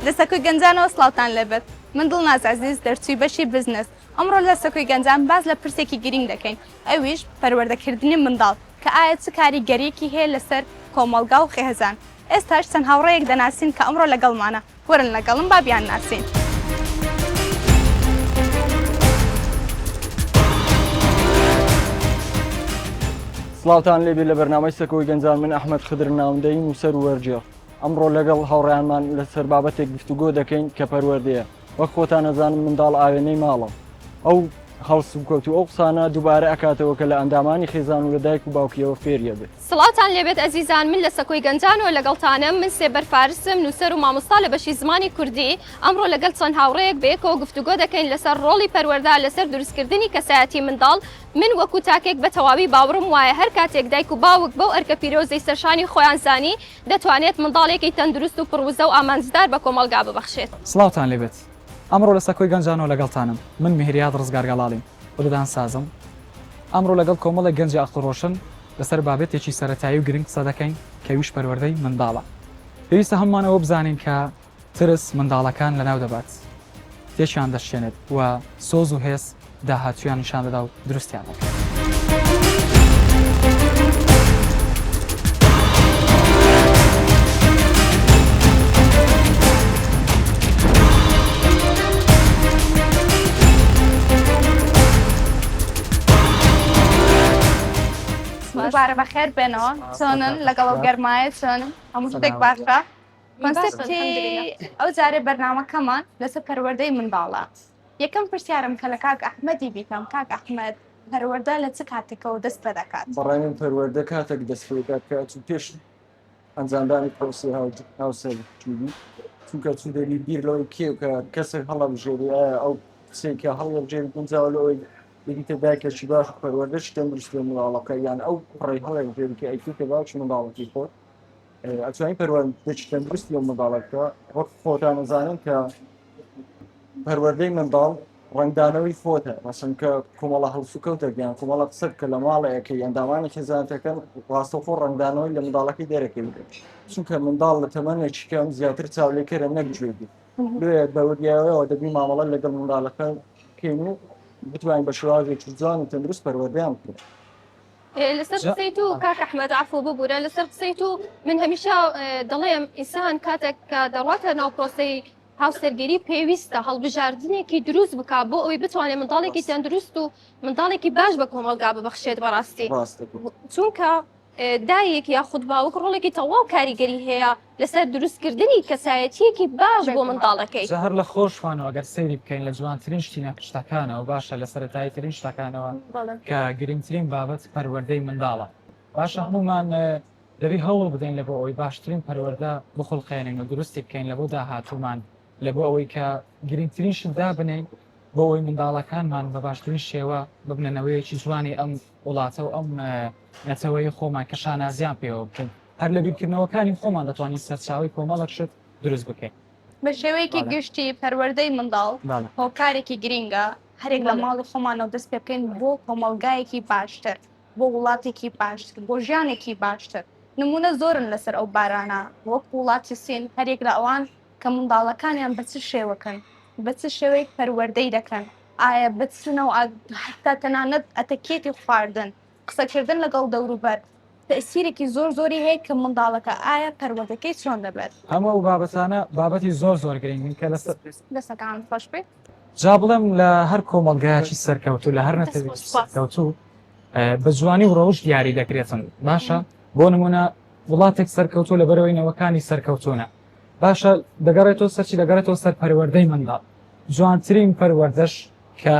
لە سەکۆی گەنجانەوە سڵاوتان لێبێت من دڵناز عەزیز دەرچووی بەشی بزنس ئەمڕۆ لە سەکۆی گەنجان باس لە پرسێکی گرینگ دەکەین ئەویش پەروەردەکردنی منداڵ کە ئایا چ کاریگەریەکی هەیە لەسەر کۆمەڵگا و خێزان ئێستاش چەند هاوڕێیەک دەناسین کە ئەمڕۆ لەگەڵمانە وەرن لەگەڵم با بیانناسین. سڵاوتان لێبێ لە بەرنامەی سەکۆی گەنجان من ئەحمەد خدر ناوندەی نووسەر و وەرگێڕ ئەمڕۆ لەگەڵ هاوڕێیانمان لەسەر بابەتێک گفتوگۆ دەکەین کە پەروەردەیە وەک خۆتان ئەزانن منداڵ ئاوێنەی ماڵە ئەو هەڵسوکەوت و ئەو قسانە دووبارە ئەکاتەوە کە لە ئەندامانی خێزان و لە دایک و باوکیەوە فێری ئەبێت. سڵاوتان لێبێت ئەزیزان من لە سەکۆی گەنجانەوە لەگەڵتانم من سێبەر فارسم نووسەر و مامۆستا لە بەشی زمانی کوردی ئەمڕۆ لەگەل چەند هاوڕێیەک بەیەکەوە گفتوگۆ دەکەین لەسەر ڕۆڵی پەروەردە لەسەر دروستکردنی کەسایەتی منداڵ من وەکو تاکێک بە تەواوی باوڕم وایە هەر کاتێک دایک و باوک بەو ئەرکە پیرۆزەی سەرشانی خۆیان زانی دەتوانێت منداڵێکی تەندروست و پڕ وزە و ئامانجدار بە کۆمەڵگا ببەخشێت. سڵاوتان لێبێت ئەمڕۆ لە سەکۆی گەنجانەوە لەگەڵتانم من میهریاد ڕزگار گەڵاڵیم و ددانسازم ئەمڕۆ لەگەڵ کۆمەڵێک گەنجی ئەقڵ ڕۆشن لەسەر بابەتێکی سەرەتایی و گرنگ قسە دەکەین کە ئەویش پەروەردەی منداڵە پێویستە هەموومان ئەوە بزانین کە ترس منداڵەکان لەناو دەبات، تێکیان دەشکێنێت و سۆز و هێز داهاتوویان نیشان دەدا و دروستیان دەکات. دووبارە بەخێر بێنەوە چۆنن لەگەڵ ئەو گەرمایە چۆنن هەموو شتێک باشە کۆنسێپتی ئەو جارێ بەرنامەکەمان لەسەر پەروەردەی منداڵە یەکەم پرسیارم کە لە کاک ئەحمەدی بیکەم کاک ئەحمەد پەروەردە لە چ کاتێکەوە دەست پێ دەکات؟ بەڕای من پەروەردە کاتێک دەست پێ دەکات کە ئەچوو پێش ئەنجامدانی پرۆسەی هاوسەرگیری چونکە چوو دەبی بیر لەوەی کێ کە کەسێک هەڵەبژێری ئایا ئەو کچێک کە هەڵەبژێری گونجاوە لەوەی ببیتە دایکێکی باش و پەروەردەشی تەندروست بۆ منداڵەکە یان ئەو کوڕەی هەڵەبژێری کە ئەیکەیتە باوکی منداڵەکەی خۆت ئەتوانی پەروەردەی تەندروستی ئەو منداڵە بکە وەک خۆتان ئەزانن کە پەروەردەی منداڵ ڕەنگدانەوەی خۆتە مەسن کە کۆمەڵە هەڵسوکەوتێک یان کۆمەڵە قسە کە لە ماڵەیەکە ئەندامانی خێزانەکەن ڕاستەوخۆ ڕەنگدانەوەی لە منداڵەکەی دەرەکەوێت چونکە منداڵ لە تەمەنێکی کەم زیاتر چاولێکەرە نەک گوێگیر لێ بە وریایەوە دەبی مامەڵە لەگەڵ منداڵەکە بکەین و بتوانین بە شێوازێکی جوان و تەندروست پەروەردەیان بکەین. لەسەر قسەی تو کاک ئەحمەد عەفو ببورە لەسەر قسەی تو من هەمیشە دەڵێم ئینسان کاتێک کە دەڕواتە ناو پرۆسەی هاوسەرگیری پێویستە هەڵبژاردنێکی دروست بک بۆ ئەوەی بتوانێت منداڵێکی تەندروست و منداڵێکی باش بە کۆمەڵگا ببەخشێت بەڕاستی چونکە دایک یاخود باوک ڕۆڵێکی تەواو کاریگەری هەیە لەسەر دروستکردنی کەسایەتییەکی باش بۆ منداڵەکەی. جا هەر لە خۆشمانەوە گەر سەیری بکەین لە جوانترین شتی شتەکانەوە باشە لە سەرەتایی ترین شتەکانەوە کە گرنگترین بابەت پەروەردەی منداڵە باشە هەموومان دەبی هەوڵ بدەین لە بۆ ئەوەی باشترین پەروەردە بخوڵقێنین و دروستی بکەین لە بۆ داهاتوومان لە بۆ ئەوەی کە گرنگترین شت دابنێین بۆ ئەوەی منداڵەکانمان بە باشترین شێوە ببنە نەوەیەکی جوانی ئەم وڵاتە و ئەم نەتەوەی خۆمان کە شانازیان پێوە بکەین هەر لە بیرکردنەوەکانی خۆمان دەتوانین سەرچاوەی کۆمەڵێک شت دروست بکەین. بە شێوەیەکی گشتی پەروەردەی منداڵ هۆکارێکی گرینگە هەرێک لە ماڵی خۆمانەوە دەست پێ بکەین بۆ کۆمەڵگایەکی باشتر، بۆ وڵاتێکی باشتر، بۆ ژیانێکی باشتر. نموونە زۆرن لەسەر ئەو بارانە وەک وڵاتی سین هەریەک لە ئەوان کە منداڵەکانیان بە چ شێوەکەن، بە چ شێوەیەک پەروەردەی دەکەن، ئایا بە چ نەوعە حەتا تەنانەت ئەتەکێتی خواردن، قسەکردن لەگەڵ دەوروبەر تەئسیرێکی زۆر زۆری هەیە کە منداڵەکە ئایا پەروەردەکەی چۆن دەبێت. هەموو ئەو بابەتانە بابەتی زۆر زۆر گرنگن کە لەسەر. دەستەکانت خۆش بێت. جا بڵێم لە هەر کۆمەڵگایەکی سەرکەوتوو لە هەر نەتەوەیەکی سەرکەوتوو بە جوانی و ڕەوشت دیاری دەکرێتن باشە بۆ نمونە وڵاتێک سەرکەوتوو لەبەرەوەی نەوەکانی سەرکەوتوونە باشە دەگەڕێتەوە سەرچی دەگەڕێتەوە سەر پەروەردەی منداڵ جوانترین پەروەردەش کە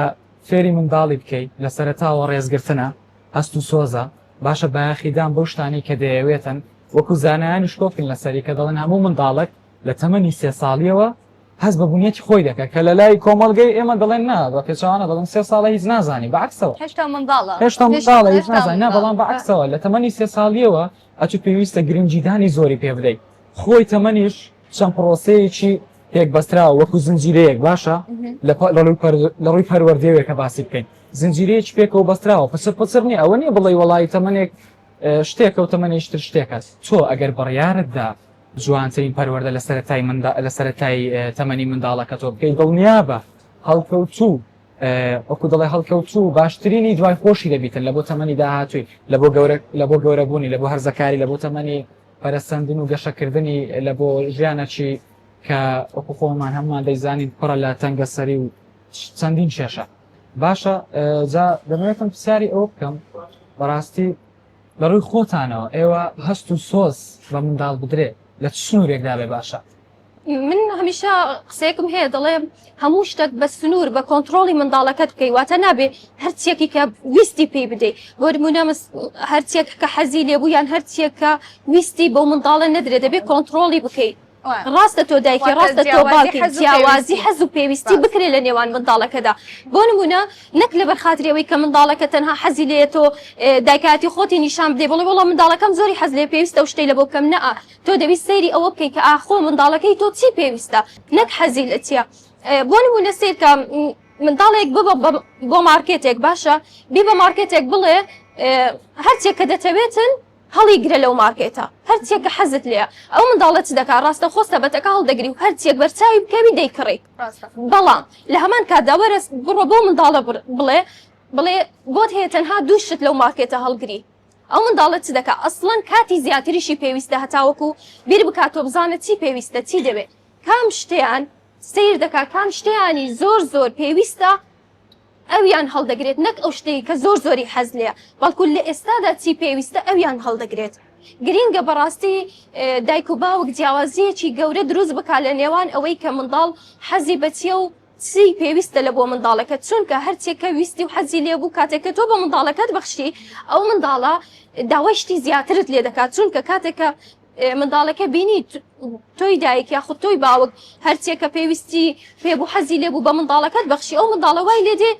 فێری منداڵی بکەی لە سەرەتاوە ڕێزگرتنە هەست و سۆزە باشە بایەخی دان بەو شتانەی کە دەیەوێتن وەکو زانایانیش کۆکن لەسەری کە دەڵێن هەموو منداڵێک لە تەمەنی سێ ساڵیەوە هەست بە بونیەتی خۆی دەکات کە لەلای کۆمەڵگەی ئێمە دەڵێن نا بە پێچەوانە دەڵێن سێ ساڵە هیچ نازانی بە عەکسەوە هێشتا منداڵە هێشتا منداڵە هیچ نازانی نا بەڵام بە عەکسەوە لە تەمەنی سێ ساڵیەوە ئەتوو پێویستە گرنگیدانی زۆری پێ بدەیت خۆی تەمەنیش چەند پرۆسەیەکی پێکبەستراوە وەکو زنجیرەیەک باشە لە ڕووی پەروەردەیەوە کە باسی بکەین زنجیرەیەکی پێکەوە بەستراوە پچڕ پچڕ نییە ئەوە نییە بڵێی وەڵی تەمەنێک شتێکە و تەمەنێکی تر شتێکە تۆ ئەگەر بڕیارت دا. جوانترین پەروەردە لە سەرەتای مندا لە سەرەتای تەمەنی منداڵەکە تۆ بکەیت دڵنیابە هەڵکەوتوو وەکو دەڵێ هەڵکەوتوو باشترینی دوای خۆشی دەبیتن لە بۆ تەمەنی داهاتووی لە بۆ گەورە لە بۆ گەورەبوونی لە بۆ هەرزەکاری لە بۆ تەمەنی پەرەسەندن و گەشەکردنی لە بۆ ژیانەکی کە وەکو خۆمان هەمووان دەیزانین پڕە لە تەنگەسەری و چەندین کێشە باشە جا دەمەوێتم پرسیاری ئەوە بکەم بەڕاستی لە ڕووی خۆتانەوە ئێوە هەست و سۆز بە منداڵ بدرێ لە چ سنوورێکدا بێ باشە؟ من هەمیشە قسەیەکم هەیە دەڵێم هەموو شتێک بە سنوور بە کۆنتترۆلی منداڵەکەت بکەی واتە نابێ هەرچیەکی کە ویستی پێی بدەیت بۆ نمونە هەرچیەک کە حەزی لێبوو یان هەرچیەک کە ویستی بەو منداڵە نەدرێت دەبێت کۆنتترۆلی بکەیت ڕاستە تۆ دایکی ڕاستە تۆ باوکی جیاوازی حەز و پێویستی بکرێت لە نێوان منداڵەکەدا بۆ نمونە نەک لەبەر خاتری ئەوەی کە منداڵەکە تەنها حەزی لێیە تۆ دایکایەتی خۆتی نیشان بدەی بڵێ وەڵا منداڵەکەم زۆری حەز لێ پێویستە و شتەی لە بۆ بکەم نە تۆ دەبی سەیری ئەوە بکەی کە ئاخۆ منداڵەکەی تۆ چی پێویستە نەک حەزی لە چییە بۆ نمونە سەیرکە منداڵێک ببە بۆ مارکێتێک باشە بی بە مارکێتێک بڵێ هەرچێک کە دەتەوێتن هەڵیگرە لەو مارکێتە هەرچیەک کە حەزت لێیە ئەو منداڵە چ دەکات ڕاستەوخۆ سەبەتەکە هەڵدەگری و هەرچیەک بەرچاوی بکەوی دەیکڕی بەڵام لە هەمان کاتدا وەرە بڕۆ بۆ منداڵە بڵێ بڵێ بۆت هەیە تەنها دوو شت لەو مارکێتە هەڵگری ئەو منداڵە چ دەکات ئەسڵەن کاتی زیاتریشی پێویستە هەتاوەکو بیر بکاتەوە بزانێت چی پێویستە چی دەوێت کام شتیان سەیر دەکات کام شتیانی زۆر زۆر پێویستە ئەویان هەڵدەگرێت نەک ئەو شتەی کە زۆر زۆری حەز لێیە بەڵکو لە ئێستادا چی پێویستە ئەویان هەڵدەگرێت گرینگە بەڕاستی دایک و باوک جیاوازیەکی گەورە دروست بکات لە نێوان ئەوەی کە منداڵ حەزی بەچیە و چی پێویستە لە بۆ منداڵەکە چونکە هەرچێک کە ویستی و حەزی لێ بوو کاتێک کە تۆ بە منداڵەکەت بەخشی ئەو منداڵە داوای شتی زیاترت لێ دەکات چونکە کاتێک کە منداڵەکە بینی تۆی دایک یاخود تۆی باوک هەرچێک کە پێویستی پێ بوو حەزی لێ بوو بە منداڵەکەت بەخشی ئەو منداڵە وای لێ دێ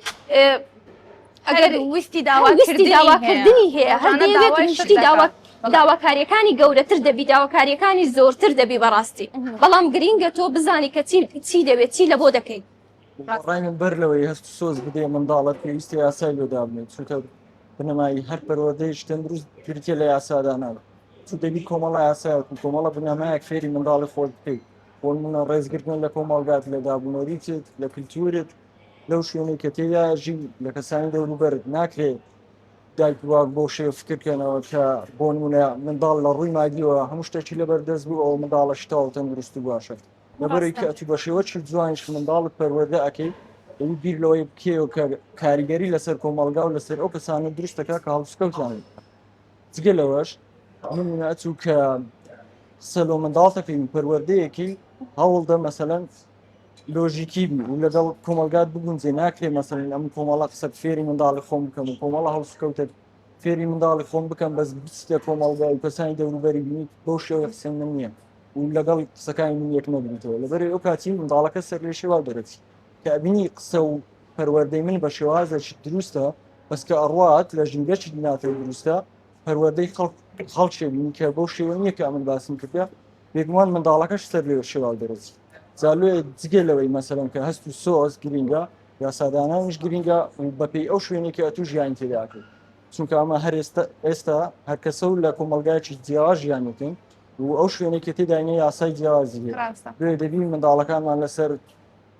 ئەگەر ویستی داواکردنی هەیە هەر دەیەوێت شتی داوا داواکاریەکانی گەورەتر دەبی داواکاریەکانی زۆرتر دەبی بەڕاستی بەڵام گرینگە تۆ بزانی کە چی چی دەوێت چی لە بۆ دەکەی ڕای من بەر لەوەی هەست و سۆز بدەی منداڵت پێویستە یاسای لۆ دابنێت چونکە بنەمای هەر پەروەردەیش تەندروست بریتیە لە یاسادانان چ دەبی کۆمەڵە یاسایەک و کۆمەڵە بنەمایەک فێری منداڵی خۆت بکەیت بۆ نمونە ڕێزگرتن لە کۆمەڵگات لە دابونەریتت لە کلتورت لەو شوێنەی کە تێیا ژی لە کەسانی دەوروبەرت ناکرێت دایک و باوک بەو شێوە فکر بکەنەوە کە بۆ نمونە منداڵ لە ڕووی مادیەوە هەموو شتێکی لەبەر دەست بوو ئەو منداڵە شتاو تەندروست و باشە لەبەرەی کە ئەتوو بە شێوەکی جوانیش منداڵت پەروەردە ئەکەی دەبی بیر لەوەی بکەیەوە کە کاریگەری لەسەر کۆمەڵگا و لەسەر ئەو کەسانە دروست دەکات کە هەڵسوکەوتیان جگە لەوەش نمونە ئەچوو کە قسە لۆ منداڵ دەکەی و پەروەردەیەکی هەوڵدە مەسەلەن لۆژیکی بی و لەگەڵ کۆمەلگات بگونجێ ناکرێ مەسەلەن ئەم کۆمەڵە قسە فێری منداڵی خۆم بکەم و کۆمەڵە هەڵسوکەوتە فێری منداڵی خۆم بکەم بەس بچتە کۆمەڵگا و کەسانی دەوروبەری بینیت بەو شێوەی قسەی من نییە و لەگەڵ قسەکانی من یەک نەگریتەوە لەبەر ئەو کاتی منداڵەکە سەر لێ شێواو دەرەچی کە ئەبینی قسە و پەروەردەی من بە شێوازێکی دروستە بەس کە ئەڕوات لە ژینگەکی ناتەندروستە پەروەردەی خەڵک خەڵکێ بینی کە بەو شێوە نییە کە ئەمن باسم کردە بێگومان منداڵەکەش سەر لێ شێواو دەرەچی جا لێ جگە لەوەی مەسەلەن کە هەست و سۆز گرینگە یاسادانانیش گرینگە و بەپێی ئەو شوێنێک کە ئەتوو ژیانی تێداکەی چونکە ئەمە هەر ئێستا ئێستا هەر کەسە و لە کۆمەڵگایەکی جیاواز ژیانێکین و ئەو شوێنێک کە تێداینە یاسای جیاوازی هەیە ڕاستە. بۆیە دەبی منداڵەکانمان لەسەر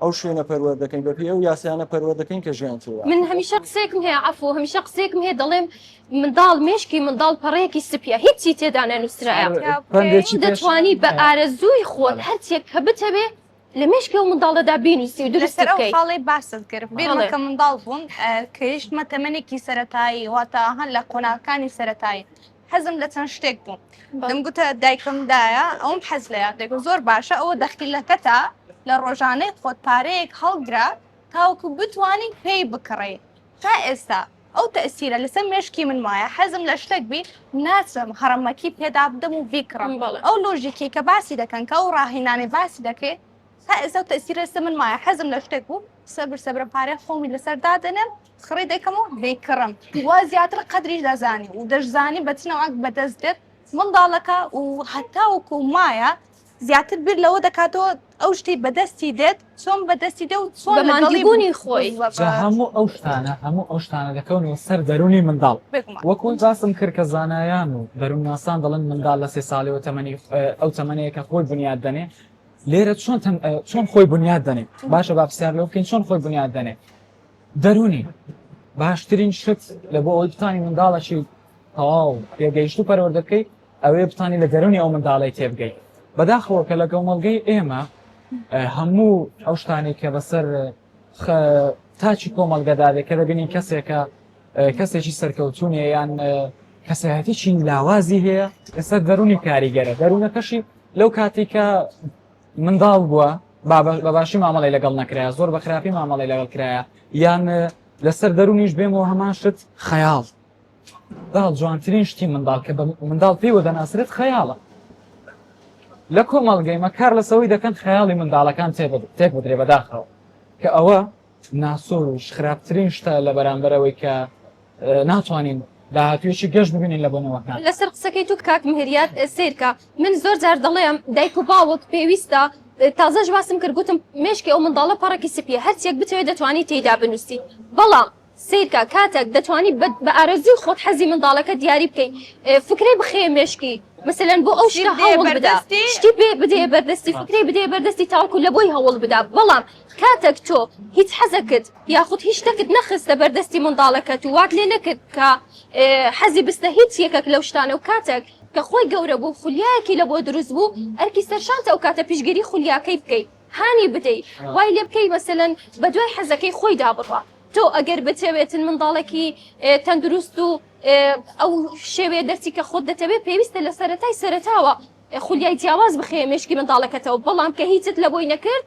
ئەو شوێنە پەروەردەکەین بەپێی ئەو یاسایانە پەروەردەکەین کە ژیان تێدا من هەمیشە قسەیەکم هەیە عەفو هەمیشە قسەیەکم هەیە دەڵێم منداڵ مێشکی منداڵ پەڕەیەکی سپیە هیچی تێدا نەنووسرایە پەندێکی پێش دەتوانی بە ئارەزووی خۆت هەرچیەک کە بتەوێ لە مێشکی ئەو منداڵەدا بینووسی و دروستی لەسەر ئەو بکەی. خاڵەی باست کرد بیرمە بەڵێ. کە منداڵ بووم گەیشتمە تەمەنێکی سەرەتایی واتە هەن لە قۆناغەکانی سەرەتایی حەزم لە چەند شتێک بوو دەمگوتە دایکم دایە ئەوم حەز لێیە دەگوت زۆر باشە ئەوە دەخیلەکەتە لە ڕۆژانەی خۆت پارەیەک هەڵگرە تاوەکو بتوانی پێی بکڕی تا ئێستا ئەو تەئسیرە لەسەر مێشکی من مایە حەزم لە شتێک بی ناچم هەڕەمەکی پێدا بدەم و بیکڕم بەڵێ. ئەو لۆژیکەی کە باسی دەکەن کە ئەو ڕاهێنانەی باسی دەکرێت تا ئێستا ئەو تەئسیرە لەسەر من مایە حەزم لە شتێک بوو سەبر سەبرە پارەی خۆمی لەسەر دادەنێم خڕی دەکەم و دەیکڕم وا زیاتر قەدریش دەزانی و دەشزانی بە چ نەوعێک بەدەست دێت منداڵەکە و هەتاوەکو مایە. زیاتر بیر لەوە دەکاتەوە ئەو شتەی بەدەستی دێت چۆن بەدەستی دێ و چۆن بە لەگەڵی ماندیبوونی خۆی. بالضبط. جا هەموو ئەو شتانە هەموو ئەو شتانە دەکەونەوە سەر دەروونی منداڵ بێگومان. وەکو باسم کرد کە زانایان و دەروونناسان دەڵێن منداڵ لە سێ ساڵیەوە تەمەنی ئەو تەمەنەیە کە خۆی بنیات دەنێ لێرە چۆن تەم چۆن خۆی بنیات دەنێ باشە با پرسیار لەوە بکەین چۆن خۆی بنیات دەنێ دەروونی باشترین شت لە بۆ ئەوەی بتانی منداڵەکی تەواو پێگەیشتوو پەروەردە بکەی ئەوەیە بتانی لە دەروونی ئەو منداڵەی تێبگەی بەداخەوە کە لە کۆمەڵگەی ئێمە هەموو ئەو شتانەی کە بەسەر تاکی کۆمەڵگەدا دێ کە دەبینین کەسێکە کەسێکی سەرکەوتوو نیە یان کەسایەتیی لاوازی هەیە لەسەر دەروونی کاریگەرە دەروونەکەشی لەو کاتێک کە منداڵ بووە بە باشی مامەڵی لەگەڵ نەکرایە زۆر بە خراپی مامەڵی لەگەڵ کرایە یان لەسەر دەروونیش بێمەوە هەمان شت خەیاڵ منداڵ جوانترین شتی منداڵ کە بە منداڵ پێوە دەناسرێت خەیاڵە لە کۆمەڵگەی مە کار لەسەوەی دەکەن خەیاڵی منداڵەکان تێک بدرێ بەداخەوە کە ئەوە ناسۆر و خراپترین شتە لە بەرامبەرەوەی کە ناتوانین داهاتوویەکی گەش ببینین لە بۆنەوەکان. لەسەر قسەکەی تو کاک مهریاد سەیرکە من زۆر جار دەڵێم دایک و باوک پێویستە تازەش باسم کرد گوتم مێشکی ئەو منداڵە پەڕێکی سپیە هەرچیەک بتەوێت دەتوانی تێیدا بنووسی بەڵام سەیرکە کاتەک دەتوانی بە ئارەزووی خۆت حەزی منداڵەکە دیاری بکەی فکرەی بخەیە مێشکی مەسەلەن بۆ ئەو شتە هەوڵ بدە شتی پێ بدەیە بەردەستی فکرەی بدەیە بەردەستی تاوەکو لە بۆی هەوڵ بدا بەڵام کاتەک تۆ هیچ حەزەکت یاخود هیچ شتەکت نەخستە بەردەستی منداڵەکەت و وات لێ نەکرد کە حەزی بستە هیچ یەکەک لەو شتانە و کاتەک کە خۆی گەورە بوو خولیایەکی لە بۆ دروست بوو ئەرکی سەرشانتە ئەو کاتە پشتگیری خولیاکەی بکەی هانی بدەی وای لێ بکەی مەسەلەن بە دوای حەزەکەی خۆیدا بڕوا تۆ ئەگەر بتەوێتن منداڵێکی تەندروست و ئەو شێوەیە دەرچی کە خۆت دەتەوێت پێویستە لە سەرەتای سەرەتاوە خولیای جیاواز بخەیە مێشکی منداڵەکەتەوە بەڵام کە هیچت لە بۆی نەکرد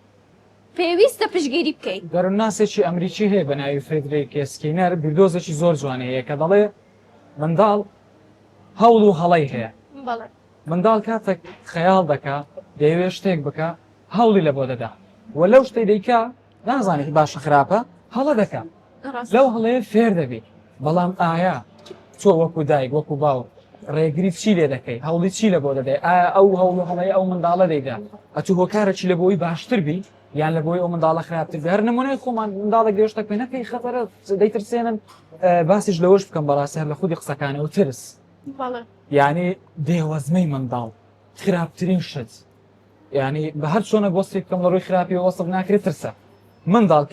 پێویستە پشتگیری بکەی. دەروونناسێکی ئەمریکی هەیە بە ناوی فرێدریک سکینەر بیردۆزێکی زۆر جوانی هەیە کە دەڵێ منداڵ هەوڵ و هەڵەی هەیە. منداڵ کاتێک خەیاڵ دەکا دەیەوێ شتێک بکا هەوڵی لە بۆ دەدا و لەو شتەی دەیکا نازانێت باشە خراپە هەڵە دەکا لەو هەڵەیە فێر دەبی بەڵام ئایا تۆ وەکو دایک وەکو باوک ڕێگری چی لێ دەکەی هەوڵی چی لە بۆ دەدەی ئایا ئەو هەوڵ و هەڵەی ئەو منداڵە دەیدا ئەتو هۆکارەکی لە بۆی باشتر بی یان لە بۆی ئەو منداڵە خراپتر بی هەر نمونەی خۆمان منداڵێک لێ شتێک پێ نەکەی خەتەرە دەیترسێنن باسیش لەوەش بکەم بەڕاستی هەر لە خودی قسەکانەوە ترس یعنی دێوەزمەی منداڵ خراپترین شت یانی بە هەر چۆنێک وەسفی بکەم لە ڕووی خراپیەوە وەسف ناکرێت ترسە منداڵ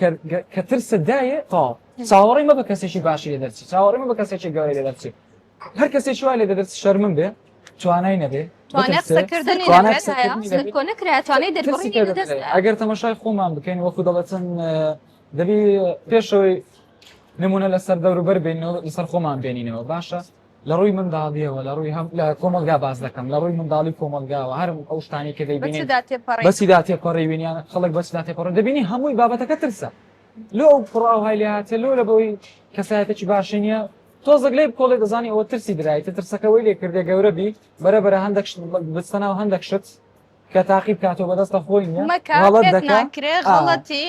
کە ترسە دایێ تەواو چاوەڕێی مەبە کەسێکی باشی لێ دەرچی چاوەڕێی مەبە کەسێکی گەورەی لێ دەرچی هەر کەسێکی وای لێ دەرچی شەرمن بێ توانای نەبێ ئەگەر تەمەشای خۆمان بکەین وەکو دەڵێتن دەبی پێشەوەی نمونە لەسەر دەوروبەر بینەوە لەسەر خۆمان بێنینەوە باشە لە ڕووی منداڵیەوە لە ڕووی هەم لە کۆمەڵگا باس دەکەم لە ڕووی منداڵی کۆمەڵگاوە هەر ئەو شتانی کە دەیبینین بەچیدا تێپەڕیوین یان خەڵک بەچدا تێپەڕ دەبینی هەمووی بابەتەکە ترسە لۆ ئەو کوڕ ئەو های لێهاتێ لۆ لە بەوەی کەسایەتێکی باشی نییە تۆزێک لێ بکۆڵێ دەزانی ئەوە ترسی درایتە ترسەکە وەی لێ کردێ گەورە بی بەرە بەرە هەندێک شت بچتە ناو هەندێک شت کە تاقی بکاتەوە بەدەستە خۆی نییە مەکە غەڵەت پێت دەکا ناکرێ ئا. غەڵەتی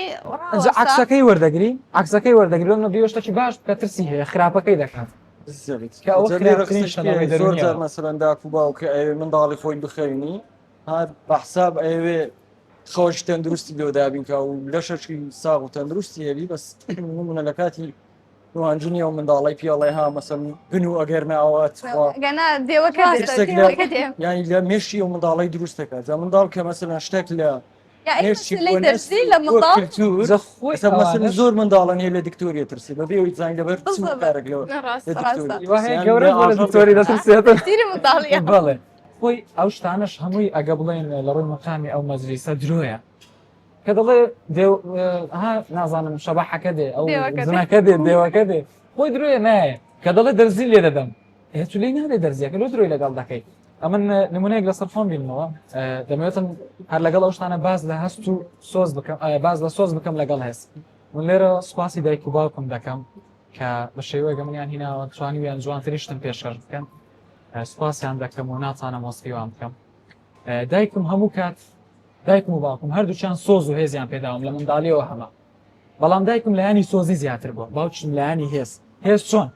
ئەنجا ڕاوەستە عەکسەکەی وەردەگری عەکسەکەی وەردەگری لۆ نەبی شتێکی باش بکە ترسی هەیە خراپەکەی دەکات بالضبط. کە ئەوە جا لێرە خراپترین قسەش شتە لە ڕووی پێ زۆر جار دەروونیەوە. مەسەلەن داک و باوک کە ئەیەوێ منداڵی خۆی بخەوینی هەر بە حساب ئەیەوێ خەوەکی تەندروستی لۆ دابین کا و لەشەکی ساغ و تەندروستی هەبی بەس نمونە لە کاتی نواندنی ئەو منداڵەی پێڵێ ها مەسەن بنو ئەگەر ناوە تخوا گەنا دێوەکە دێ، ترسێک لە دێوەکە دێ. یانی لە مێشکی ئەو منداڵەی دروست دەکات جا منداڵ کە مەسەلەن شتێک لە یا ئەی مێشکی مەسەلەی بۆ دەرزی نەستی لە بۆ منداڵ کلتور جا خۆی ئێستا مەسەلەن ئەوانەش زۆر منداڵن هەیە لە دکتۆریە ترسی بەبێ ئەوەی بزانین لەبەر چ بالضبط. هۆکارێک لەوە ڕاستە لە ڕاستە. دکتۆری وا ترسی هەیە یان گەورەش لە بووە لە ئاژەڵ دکتۆری دەترسی دەترسێتن تیری منداڵیە بەڵێ خۆی ئەو شتانەش هەمووی ئەگە بڵێن لە ڕووی مەقامی ئەو مەجلیسە درۆیە کە دەڵێ دێو ها نازانم شەبەحەکە دێ ئەو دێوەکە دێ. جنەکە دێ دێوەکە دێ خۆی درۆیە نایە کە دەڵێ دەرزی لێ دەدەم ئێ تو لێی نادەی دەرزیەکە لۆ درۆی لەگەڵ دەکەی ئەمن نمونەیەک لەسەر خۆم بینمەوە دەمەوێتم هەر لەگەڵ ئەو شتانە باز لە هەست و سۆز بکەم باز لە سۆز بکەم لەگەڵ هەست من لێرە سوپاسی دایک و باوکم دەکەم کە بە شێوەیەکە منیان هیناوە توانیویان جوانترین شتم پێشکەش بکەن سوپاسیان دەکەم و ناتوانم وەسفی وان بکەم دایکم هەموو کات دایکم و باوکم هەردووکیان سۆز و هێزیان پێداوم لە منداڵیەوە هەمە بەڵام دایکم لایەنی سۆزی زیاتر بووە باوکیشم لایەنی هێز هێز چۆن؟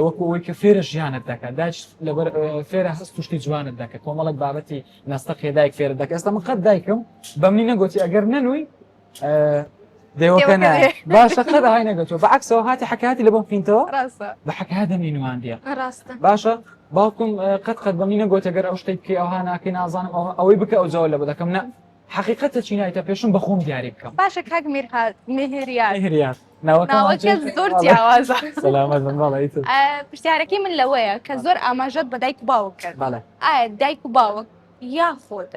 وەکو ئەوەی کە فێرە ژیانت دەکات دایک لەبەر فێرە هەست و شتی جوانت دەکات کۆمەڵک بابەتی نەستەقێ دایک فێرە دەکات ئێستا من قەت دایکم بەمنی نەگوتی ئەگەر نەنووی دێوەکە باشە قەت ئای نەگەتەوە بەعکسەوە هاتی حکاتی لە بۆم فینتەوە بە حکات دەمی نواندیە ڕاستە باشە باوکم قەت قەت بەمنی نەگوتە گەر ئەو شتێک بکەی ئەوها ناکەی نازانم ئەوەی بکە ئەو جەوە لە بۆ دەکەم نە حەقیقەتە چی نایتە پێشم بە خۆم دیاری بکەم. باشە کاک میرهات مێهریار. مێهریار. ناوەکە زۆر جیاوازە. سەلامەت بن بەڵێ ئیتر. پرسیارەکەی من لەوەیە کە زۆر ئاماژەت بە دایک و باوک کرد. بەڵێ. ئایا دایک و باوک یاخود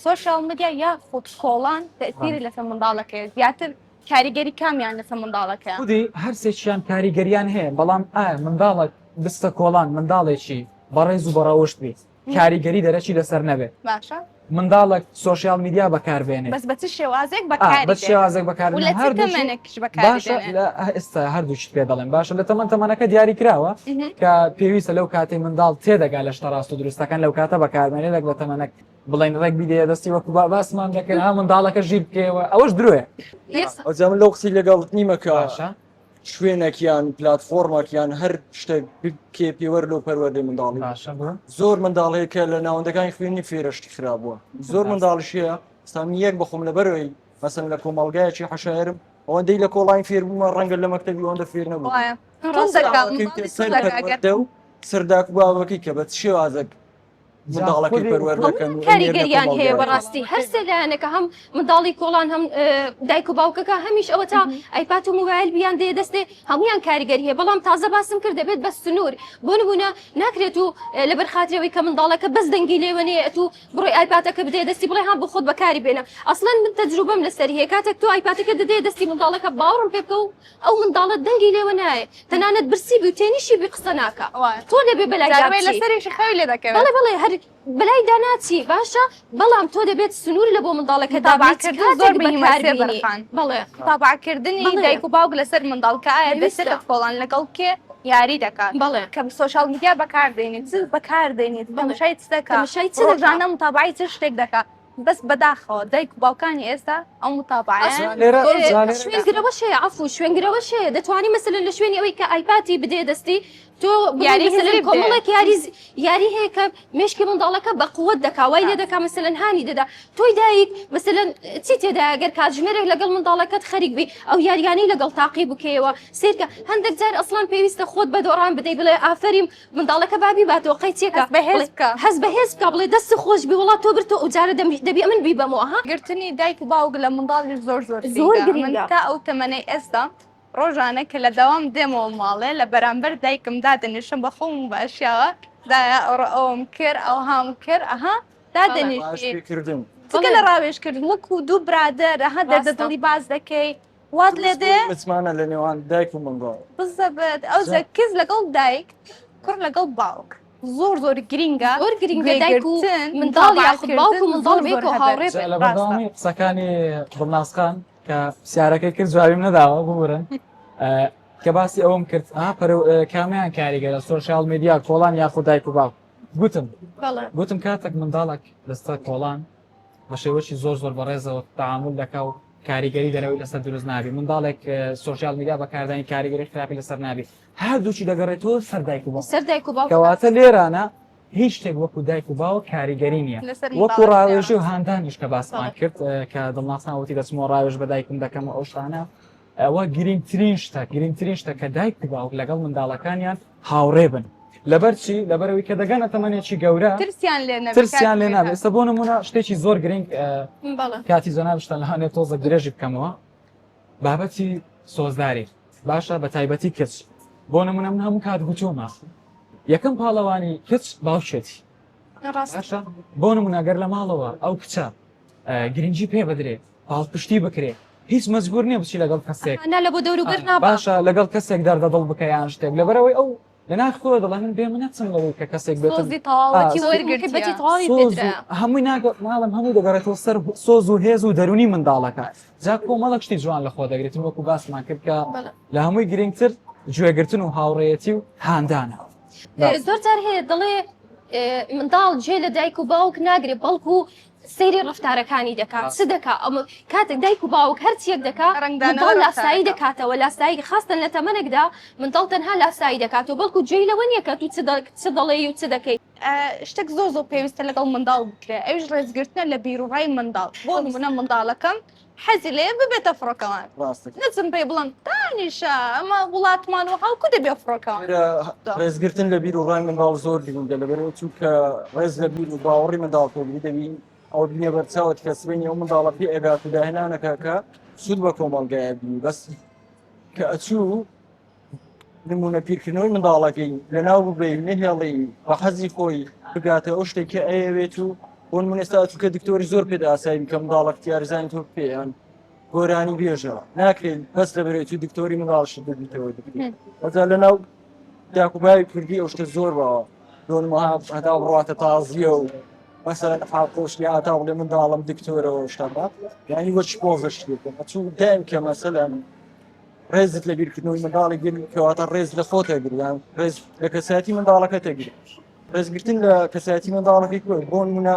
سۆشیال میدیا یاخود کۆڵان تەئسیری لەسەر منداڵەکەیە زیاتر کاریگەری کامیان لەسەر منداڵەکەیە؟ خودی هەرسێکیان کاریگەریان هەیە بەڵام ئایا منداڵێک بستە کۆڵان منداڵێکی بەڕێز و بەڕەوشت بیت کاریگەری دەرەکی لەسەر نەبێت باشە منداڵێک سۆشیال میدیا بەکاربێنێ بەس بە چ شێوازێک بەکاری بە شێوازێک بەکار و لە چ تەمەنێکیش بەکاری باشە لە ئێستا هەردووشت پێ دەڵێم باشە لە تەمەن تەمەنەکە دیاری کراوە کە پێویستە لەو کاتەی منداڵ تێدەگا لە شتە ڕاست و دروستەکان لەو کاتە بەکاربێنێ لەک لە تەمەنەک بڵێن ڕێک بیدەیە دەستی وەکو با باسمان دەکرد ها منداڵەکە ژیر بکەیەوە ئەوەش درۆیە ئەوجا من لەو قسەی لەگەڵت نیمە کە باشە شوێنێک یان پلاتفۆرمەک یان هەر شتێک بکێ پێوەر لۆ پەروەردەی منداڵی باشە بۆ زۆر منداڵ هەیە کە لە ناوەندەکانی خوێندنی فێرە شتی خراپ بووە زۆر منداڵیش هەیە ئێستا من یەک بەخۆم لەبەرەوەی مەسەن لە کۆمەڵگایەکی حەشایەرم ئەوەندەی لە کۆڵین فێر بوومە ڕەنگە لە مەکتەبی ئەوەندە فێر نەبوو وایە توند دەکا منداڵی سەر توند دەکا ئەگەر پەروەردە و سەر داک و باوەکەی کە بە چ شێوازێک منداڵەکەی پەروەردەکەن و کاریگەریان هەیە بەڕاستی هەرسێ لایەنەکە هەم منداڵی کۆڵان هەم دایک و باوکەکە هەمیش ئەوە تا ئایپات و موبایل بیان دێ دەستێ هەمویان کاریگەری هەیە بەڵام تازە باسم کرد دەبێت بە سنوور بۆ نمونە ناکرێت و لەبەر خاترەوەی کە منداڵەکە بەس دەنگی لێوەنەیەت و بڕۆی ئایپاتەکە بدێ دەستی بڵێ ها بۆ خۆت بەکاری بێنە ئەسڵەن من تەجروبەم لەسەر هەیە کاتێک تۆ ئایپاتەکە دەدێ دەستی منداڵەکە باوەڕم پێ بکە و ئەو منداڵە دەنگی لێوە نایە تەنانەت برسی بی و تێنیشی بی قسە ناکا تۆ دەبێ بەلای دا جارەوەی بچی لەسەریشی خەوی لێ دەکەوێت. بەڵێ بەڵێ هەر بەلای دا ناچی باشە بەڵام تۆ دەبێت سنوور لە بۆ منداڵەکە دابنێی چ متابعەکردن زۆر کاتێک مهمە بەکار سێبەر بینی خان. بەڵێ متابعەکردنی بەڵێ دایک و باوک لەسەر منداڵ کە ئایا پێویستە دەچێتە کۆڵان لەگەڵ کێ یاری دەکات بەڵێ کە سۆشیال میدیا بەکاردێنێت چ بەکاردێنێت بەڵێ تەماشای چ دەکا تەماشای چ دەکا ڕۆژانە متابعەی چ شتێک دەکا بەس بەداخەوە دایک و باوکانی ئێستا ئەو متابعەیان لێرە زۆر زۆر لێرە شوێنگرەوەش هەیە عەفو شوێنگرەوەش هەیە دەتوانی مەسەلەن لە شوێنی ئەوەی کە ئایپاتی بدێ دەستی تۆ بڵێی یاری مەسەلەن هزری بدێ. کۆمەڵێک یاری یاری هەیە کە مێشکی منداڵەکە بە قوت دەکا وای لێ دەکا مەسەلەن هانی دەدا تۆی دایک مەسەلەن چی تێدایە گەر کاتژمێرێک لەگەڵ منداڵەکەت خەریک بی ئەو یاریانەی لەگەڵ تاقی بکەیەوە سەیرکە هەندێک جار ئەسڵان پێویستە خۆت بە دۆڕان بدەی بڵێ ئافەریم منداڵەکە با بیباتەوە قەیچێکە هەست بەهێز بڵێ بکە. هەست بەهێز بکە بڵێ دەست خۆش بی وەڵا تۆ برد تۆ ئەوجارە دەم دەبی ئەمن بیبەمەوە ها. گرتنی دایک و باوک لە منداڵیش زۆر زۆر زۆر گرینگە من گرینگە. تا ئەو تەمەنەی ئێستا ڕۆژانە کە لە دەوام دێمەوە ماڵێ لە بەرامبەر دایکم دادەنیشم بە خۆم و بە ئەشیاوە دایە ئەوڕۆ ئەوەم کرد ئەوهام کرد ئەها دادەنیشی پێکردن جگە لە ڕاوێژکردن وەکو دوو برادەر ئەها دەردە ڕاستە. دڵی باس دەکەی وات لێ دێ متمانە لە نێوان دایک و منداڵ. بزەبت ئەوجا کچ لەگەڵ دایک کوڕ لەگەڵ باوک زۆر زۆر گرینگە زۆر گرینگە دایک و گوێگرتن منداڵ یاخود باوک و متابعەکردن منداڵ زۆر زۆر بەیەکەوە هەبێت هاوڕێ جا بن لە ڕاستە بەردەوامی قسەکانی دڵناز خان کە پرسیارەکەی کرد جوابیم نەداوە ببورن کە باسی ئەوەم کرد ئا پەرو کامیان کاریگەرە سۆشیال میدیا کۆڵان یاخود دایک و باوک گوتم بەڵێ گوتم کاتێک منداڵێک دەستە کۆڵان بە شێوەکی زۆر زۆر بەڕێزەوە تەعامول دەکا و کاریگەری دەرەوەی لەسەر دروست نابی منداڵێک سۆشیال میدیا بەکاردانی کاریگەری خراپی لەسەر نابی هەردووکی دەگەڕێتەوە سەر دایک و باوک سەر دایک و باوک کەواتە لێرانە هیچ شتێک وەکو دایک و باوک کاریگەری نییە لەسەر وەکو منداڵەکە ڕاوێژی و هاندانیش کە باسمان بەڵێ. کرد کە دڵناسان وتی دەچمەوە ڕاوێژ بە دایکم دەکەم و ئەو شتانە ئەوە گرنگترین شتە گرنگترین شتە کە دایک و باوک لەگەڵ منداڵەکانیان هاوڕێ بن لەبەر چی لەبەرەوەی کە دەگەنە تەمەنێکی گەورە ترسیان لێ نەبێ ترسیان لێ نابێت ئێستا بۆ نمونە شتێکی زۆر گرنگ بەڵێ کاتی جەنابشتان لەهانێ تۆزە درێژی بکەمەوە بابەتی سۆزداری باشە بە تایبەتی کچ بۆ نمونە من هەموو کات گوتومە یەکەم پاڵەوانی کچ باوکێتی ڕاستە باشە بۆ نمونە گەر لە ماڵەوە ئەو کچە گرنگی پێ بدرێ پاڵپشتی بکرێ هیچ مەجبور نییە بچی لەگەڵ کەسێک نا لە بۆ دەوروبەر نابا باشە لەگەڵ کەسێک دەردە دڵ بکە یان شتێک لەبەرەوەی ئەو لە ناخ خۆی دەڵێ من بێ منەتم لەوەی کە کەسێک بێتم سۆزی تەواوەتی آه، وەرگرتیە محبەتی تەواوی سۆز و پێدرا هەمووی ناگە ناڵێم هەمووی دەگەڕێتەوە سەر سۆز و هێز و دەرونی منداڵەکە جا کۆمەڵێک شتی جوان لە خۆ دەگرێت وەکو باسمان کرد کە بەڵێ. لە هەمووی گرنگتر گوێگرتن و هاوڕێیەتی و هاندانە زۆر جار هەیە دەڵێ منداڵ گوێ لە دایک و باوک ناگرێ بەڵکو سەیری ڕەفتارەکانی دەکا چ دەکا ئەمە کاتێک دایک و باوک هەرچیەک دەکا منداڵ لاسایی دەکاتەوە لاسایی خاستن لە تەمەنێکدا منداڵ تەنها لاسایی دەکاتەوە بەڵکو گوێی لەوە نییە کە تو چ دەڵێی و چ دەکەی. شتێک زۆر زۆر پێویستە لەگەڵ منداڵ بکرێ ئەویش ڕێزگرتنە لە بیروڕای منداڵ بۆ نمونە منداڵەکەم حەزی لێیە ببێتە فڕۆکەوان نەچم پێی بڵێم دانیشە ئەمە وڵاتمان و هاوکو دەبێ فڕۆکەوان. ڕێزگرتن لە بیر و ڕای منداڵ زۆر گرنگە لەبەرئەوەی چونکە ڕێز لە بیر و باوەڕی منداڵ پێبگری دەبی ئەوە بینە بەرچاوت کە سبەینێ ئەو منداڵە پێ ئەگات و داهێنانەکە کە سوود بە کۆمەڵگایە بینی بەس کە ئەچوو نمونە پیرکردنەوەی منداڵەکەی لەناو ببەی نەهێڵی بە حەزی خۆی بگاتە ئەو شتێک کە ئەیەوێت و بۆ نمونە ئێستا چونکە دکتۆری زۆر پێ ئاسایی کە منداڵە اختیارزانانی تۆ پێیان گۆرانی بێژە ناکرێت بەس لەبەرێت و دکتۆری منداڵش ببیتەوە ئەجا لەناو داکوباوی کوردی ئەو شتە زۆر باوە دۆنمەها هەتا بڕاتە تازیە و مەسەلەن حاڵخۆشی هاتا بڵێ منداڵم دکتۆرەوە شتەکە یعنی وەچ پۆزە شتێکم ئەچوو دایم کە مەسەلەن ڕێزت لە بیرکردنەوەی منداڵی گرت کەواتە ڕێز لە خۆت ئەگری یان ڕێز لە کەسایەتی منداڵەکەت ئەگری ڕێزگرتن لە کەسایەتی منداڵەکەی خۆی بۆ نمونە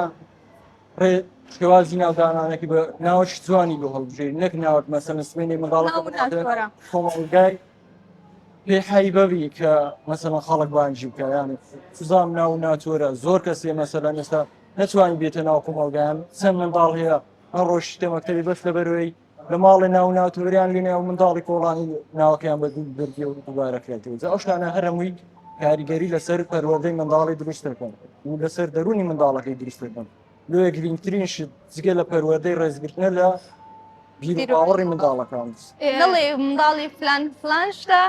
ڕێ شێوازی ناودانانەکەی بە ناوەکی جوانی بۆ هەڵبژێری نەک ناوەک مەسەلەن سبەینێ منداڵەکە ناو ناتۆرە. کۆمەڵگای پێ حەیبە بی کە مەسەلەن خەڵک بانگی بکە یان سوزام ناو ناتۆرە زۆر کەسێ مەسەلەن ئێستا نەتوانی بێتە ناو کۆمەڵگایان چەند منداڵ هەیە نەڕۆشتە مەکتەبی بەس لەبەرەوەی لە ماڵێ ناو ناتۆریان لێ ناو منداڵی کۆڵانی ناوەکەیان بە دوو بردی و دووبارە کرێتەوە جا ئەو شتانە هەر هەمووی کاریگەری لەسەر پەروەردەی منداڵی دروست دەکەن و لەسەر دەروونی منداڵەکەی دروست دەکەن لۆیە گرنگترین شت جگە لە پەروەردەی ڕێزگرتنە لە بیر و باوەڕی منداڵەکان. نەڵێ منداڵی فلان فلان شتە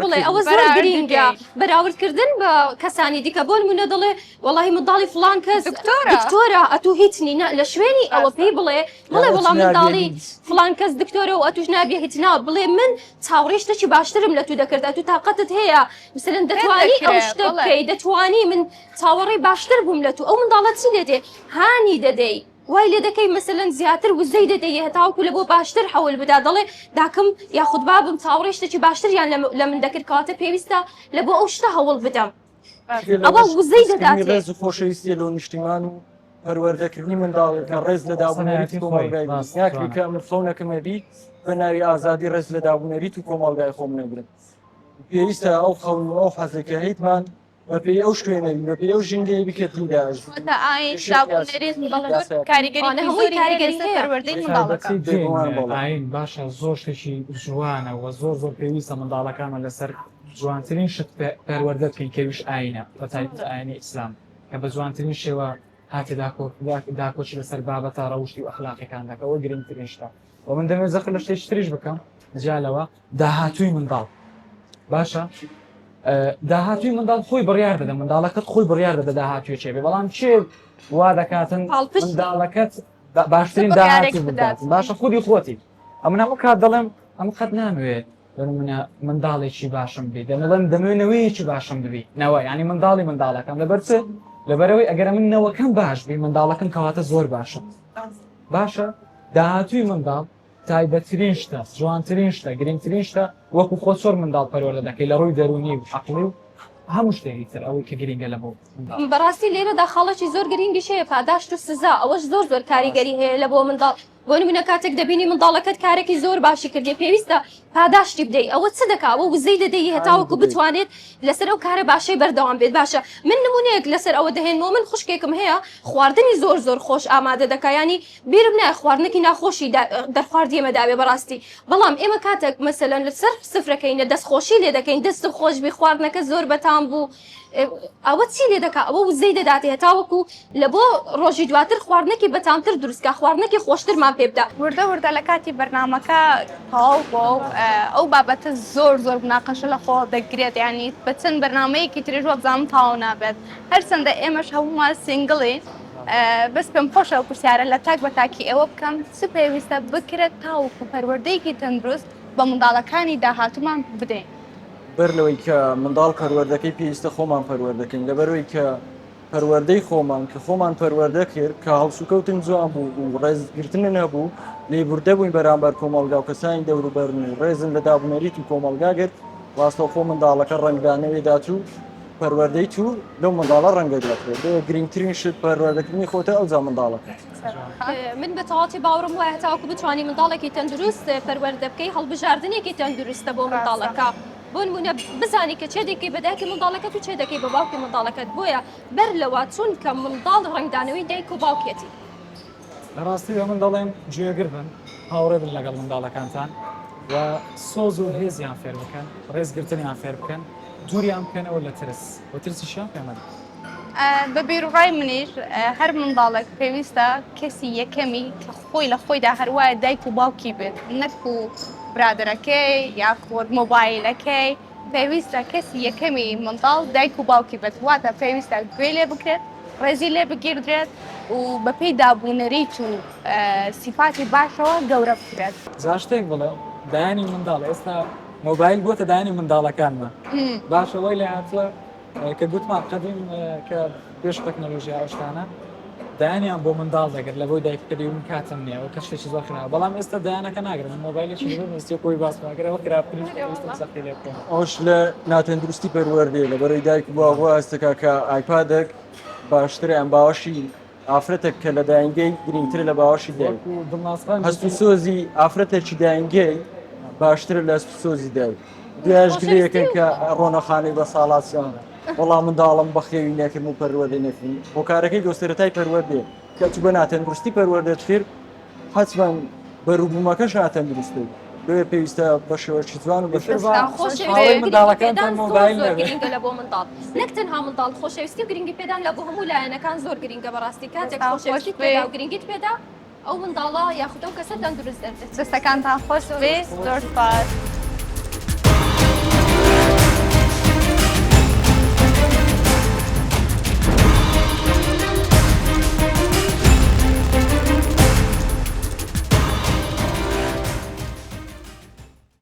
بڵێ ئەوە زۆر گرینگە بەراوردکردن بە کەسانی دیکە بۆ نمونە دەڵێ وەڵاهی منداڵی فلان کەس دکتۆرە دکتۆرە ئەتوو هیچ نینە لە شوێنی ئەوە پێی بڵێ بڵێ وەڵا منداڵی فڵان کەس دکتۆرە و ئەتوش نابێ هیچ نا بڵێ من چاوەڕێی شتێکی باشترم لە تو دەکرد ئەتو تاقەتت هەیە مثلەن دەتوانی ئەو شتە بکەی دەتوانی من چاوەڕێی باشتر بووم لە تو ئەو منداڵە چی لێ دێ هانی دەدەی وای لێ دەکەی مثلەن زیاتر وزەی دەدەی هەتاوەکو لە بۆ باشتر حەول بدا دەڵێ داکم یاخود بابم چاوەڕێی شتێکی باشتریان لە من دەکرد کەواتە پێویستە لە بۆ ئەو شتە هەوڵ بدەم. ئەوە وزەی دەداتێ. ڕێز و خۆشەویستیە لۆ نیشتیمان و پەروەردەکردنی منداڵێک کە ڕێز لە دابونەریتی کۆمەڵگای بگرێت ناکرێت کە من خەونەکم هەبی بە ناوی ئازادی ڕێز لە دابونەریت و کۆمەڵگای خۆم نەگرم پێویستە ئەو خەون و ئەو حەزەی کە هەیتمان بەپێی ئەو شوێنەی بەپێی ئەو ژینگەی بی کە تێیدا ئەژین. واتە ئاین دابونەریت کاریگەری هەمووی کاریگەری هەیە. پەروەردەی منداڵەکە. ئاین باشە زۆر شتێکی جوانە و زۆر زۆر پێویستە منداڵەکانمان لەسەر جوانترین شت پەروەردە بکەین کە ئەویش ئاینە بە تایبەت ئاینی ئیسلام کە بە جوانترین شێوە هاتێ داکۆکی لەسەر بابەتە ڕەوشتی و ئەخلاقیەکان دەکا ئەوە گرنگترین شتە و من دەمەوێت زەخت لە شتێکی تریش بکەم جیا لەوە داهاتووی منداڵ باشە داهاتووی منداڵ خۆی بڕیار دەدە منداڵەکەت خۆی بڕیار دەدە داهاتووی چێ بێ بەڵام چێ وا دەکاتن منداڵەکەت باشترین داهاتوو بدات باشە خودی خۆتی ئەمن هەموو کات دەڵێم ئەم قەت نامەوێت بۆ نمونە منداڵێکی باشم بی دەمڵێم دەمەوێت نەوەیەکی باشم ببی نەوە یعنی منداڵی منداڵەکەم لەبەر چ لەبەرەوەی ئەگەر من نەوەکەم باش بی منداڵەکەم کەواتە زۆر باشە باشە داهاتووی منداڵ تایبەتترین شتە جوانترین شتە گرنگترین شتە وەکو خۆ چۆن منداڵ پەروەردە دەکەی لە ڕووی دەروونی و عەقڵی و هەموو شتێکی تر ئەوەی کە گرنگە لە بۆ منداڵ. بەڕاستی لێرەدا خاڵێکی زۆر گرنگیش هەیە پاداشت و سزا ئەوەش زۆر زۆر کاریگەری هەیە لە بۆ منداڵ بۆ نمونە کاتێک دەبینی منداڵەکەت کارێکی زۆر باشی کردیە پێویستە پاداشتی بدەی ئەوە چ دەکا ئەوە وزەی دەدەی هەتاوەکو بتوانێت لەسەر ئەو کارە باشەی بەردەوام بێت باشە من نمونەیەک لەسەر ئەوە دەهێنمەوە من خوشکێکم هەیە خواردنی زۆر زۆر خۆش ئامادە دەکا ینی بیرم نایە خواردنێکی ناخۆشی دەرخواردی ئێمە داوێ بەڕاستی بەڵام ئێمە کاتێک مەسەلەن لەسەر سفرەکەینە دەستخۆشی لێ دەکەین دەست خۆش بی خواردنەکە زۆر بەتام بوو ئەوە چی لێ دەکا ئەوە وزەی دەداتێ هەتاوەکو لە بۆ ڕۆژی دواتر خواردنێکی بەتامتر دروستکا خواردنێکی خۆشترمان پێ بدا. وردە وردە لە کاتی بەرنامەکە تەواو بۆ ئەو بابەتە زۆر زۆر مناقەشە لە خۆ دەگرێت یانی بە چەند بەرنامەیەکی تریش وابزانم تەواو نابێت هەرچەندە ئێمەش هەموومان سینگڵین بەس پێم خۆشە ئەو پرسیارە لە تاک بە تاکی ئێوە بکەم چ پێویستە بکرێت تاوەکو پەروەردەیەکی تەندروست بە منداڵەکانی داهاتوومان بدەین؟ بەر لەوەی کە منداڵ پەروەردەکەی پێویستە خۆمان پەروەردەکەین لەبەرەوەی کە پەروەردەی خۆمان کە خۆمان پەروەردە کرد کە هەڵسوکەوتن جوان بوو و ڕێزگرتنن هەبوو لێبوردە بووین بەرامبەر کۆمەڵگا و کەسانی دەوروبەرن و ڕێزن لە دابونەریت و کۆمەڵگا گرت ڕاستەوخۆ منداڵەکە ڕەنگدانەوەی دات و پەروەردەی تو لەو منداڵە ڕەنگە دەکرێت. بۆیە گرنگترین شت پەروەردەکردنی خۆتە ئەوجا منداڵەکەت. من بە تەواوەتی باوەڕم وایە هەتاوەکو بتوانی منداڵێکی تەندروست پەروەردە بکەی هەڵبژاردنێکی تەندروستە بۆ منداڵەکە بۆ نمونە بزانی کە چێ دەکەی بە دایکی منداڵەکەت و چێ دەکەی بە باوکی منداڵەکەت بۆیە بەر لەوە چونکە منداڵ ڕەنگدانەوەی دایک و باوکێتی. لە ڕاستیدا من دەڵێم گوێگر بن، هاوڕێ بن لەگەڵ منداڵەکانتان و سۆز و هێزیان فێر بکەن، ڕێزگرتنیان فێر بکەن، دووریان بکەنەوە لە ترس و ترسیشیان پێ مەدەن. بە بیروڕای منیش هەر منداڵێک پێویستە کەسی یەکەمی کە خۆی لە خۆیدا هەروایە دایک و باوکی بێت نەکو برادەرەکەی یاخود مۆبایلەکەی پێویستە کەسی یەکەمی منداڵ دایک و باوکی بێت واتە پێویستە گوێ لێ بکرێت ڕێزی لێ بگیردرێت و بەپێی دابوونەریت و سیفاتی باشەوە گەورە بکرێت. جا شتێک بڵێم دایانی منداڵ ئێستا مۆبایل بۆتە دایانی منداڵەکانمان باشە وای لێ هاتووە کە گوتمان قەدیم کە پێش تەکنەلۆژیا ئەو شتانە دایانیان بۆ منداڵ دەگرت لە بۆی دایک کردی من کاتم نییە ئەو کە شتێکی زۆر خراپە بەڵام ئێستا دایانەکە ناگرن من مۆبایلێکی لەبەر دەستی خۆی باس ناگرەوە خراپترین شت ئێستا سەختی لێ بکەن. ئەوەش لە ناتەندروستی پەروەردەیە لەبەرەی دایک و باوک وا هەستەکا کە ئایپادێک باشترە یان باوەشی ئافرەتێک کە لە داینگەی گرنگترە لە باوەشی دایک وەکو دڵناسخان هەست و سۆزی ئافرەتێکی داینگەی باشترە لە هەست و سۆزی دایک دوایش گلەیەکەن کە ڕۆنەخانەی بە ساڵاچیان وەڵا منداڵم بەخێوی نەکردم و پەروەردەی نەکردم هۆکارەکەی دۆ سەرەتای پەروەردەیە کە چوو بە ناتەندروستی پەروەردەت کرد حەتمەن بەروبوومەکەش ناتەندروستە بۆیە پێویستە بە شێوەیەکی جوان و بە شێوەیەکی خۆشەویستی هاوڕێی و گرنگی منداڵەکانتان پێدان زۆر مۆبایل زۆر نەبێ. گرنگە لە بۆ منداڵ نەک تەنها منداڵ خۆشەویستی و گرنگی پێدان لە بۆ هەموو لایەنەکان زۆر گرنگە بەڕاستی کاتێک دەستان خۆش خۆشەویستیت بێ. پێدا و گرنگیت پێدا ئەو منداڵە یاخود ئەو کەسە تەندروست دەردەچێت. دەستەکانتان خۆش بێ زۆر سوپاس.